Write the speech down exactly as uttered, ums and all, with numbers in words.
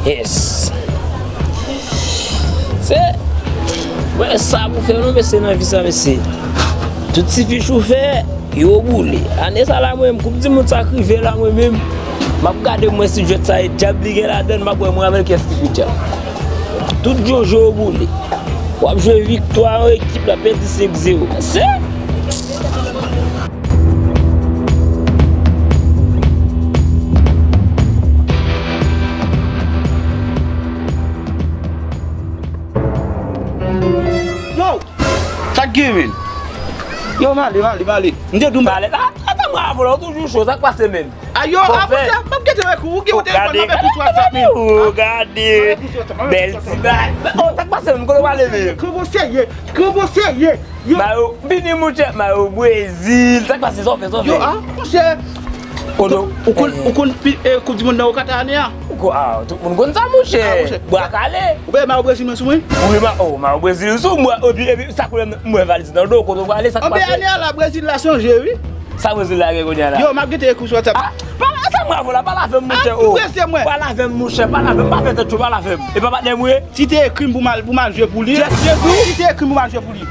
Yes. Se, wè sa pou fè non, mesye, nan vi sa, mesye. Tout ti fich ou fè, yo boule. Ane sa la, mwen menm, koup di mond sa k rive la, mwen menm, m ap gade mwen si jwèt sa e dyab li gen ladann, m ap wè mwen avè l kiyès ki pi dyab. Tout jojo yo boule. W ap jwe viktwa yon ekip la pèdi senk zewo. Se Yo! Sa k gen, menn? Yo, m ale, m ale, m ale. M te di w m pa... Pale, a, ata mwen avè w la, ou toujou cho, sa k pase menm? Ayo, a, monchè, m ap gete wè kou, ou gen yon telefòn, m ap wè kou sou WhatsApp, menn. Ou gade, bèl ti bagay. Oh, sa k pase menm, kote w ale menm? Koup ou serye, koup ou serye. Yo. Mayo, vini monchè, Mayo Brezil. Sa k pase, sa w fè, sa w fè? Yo, a, monchè. Kote ou konn, ou konn pi, eh, Koup di Mond nan Okata ane a? Ou ko-, a, tout moun konn sa, monchè. A, monchè. Bwa kale. Ou pa wè Mayo Brezil mwen sou mwen? Wi, ma, oh, Mayo Brezil sou mwen. Epi, epi, sa koulè m wè valiz nan do, kote w prale, sa k pase? Anben, ane a la, Brezil la chanje, wi. Sa Brezil la gen kounye a la? Yo, m ap gete ekri sou WhatsApp. A, pale, sa mwen avè w la, pale avè m, monchè, oh. Prese mwen. Pale avè m, monchè, pale avè m, pa fè tèt cho, pale avè m. E pa patnè m ou ye? Si te ekri m pou m al, pou m al jwe pou li, Jezi, si te ekri m pou m al jwe pou li.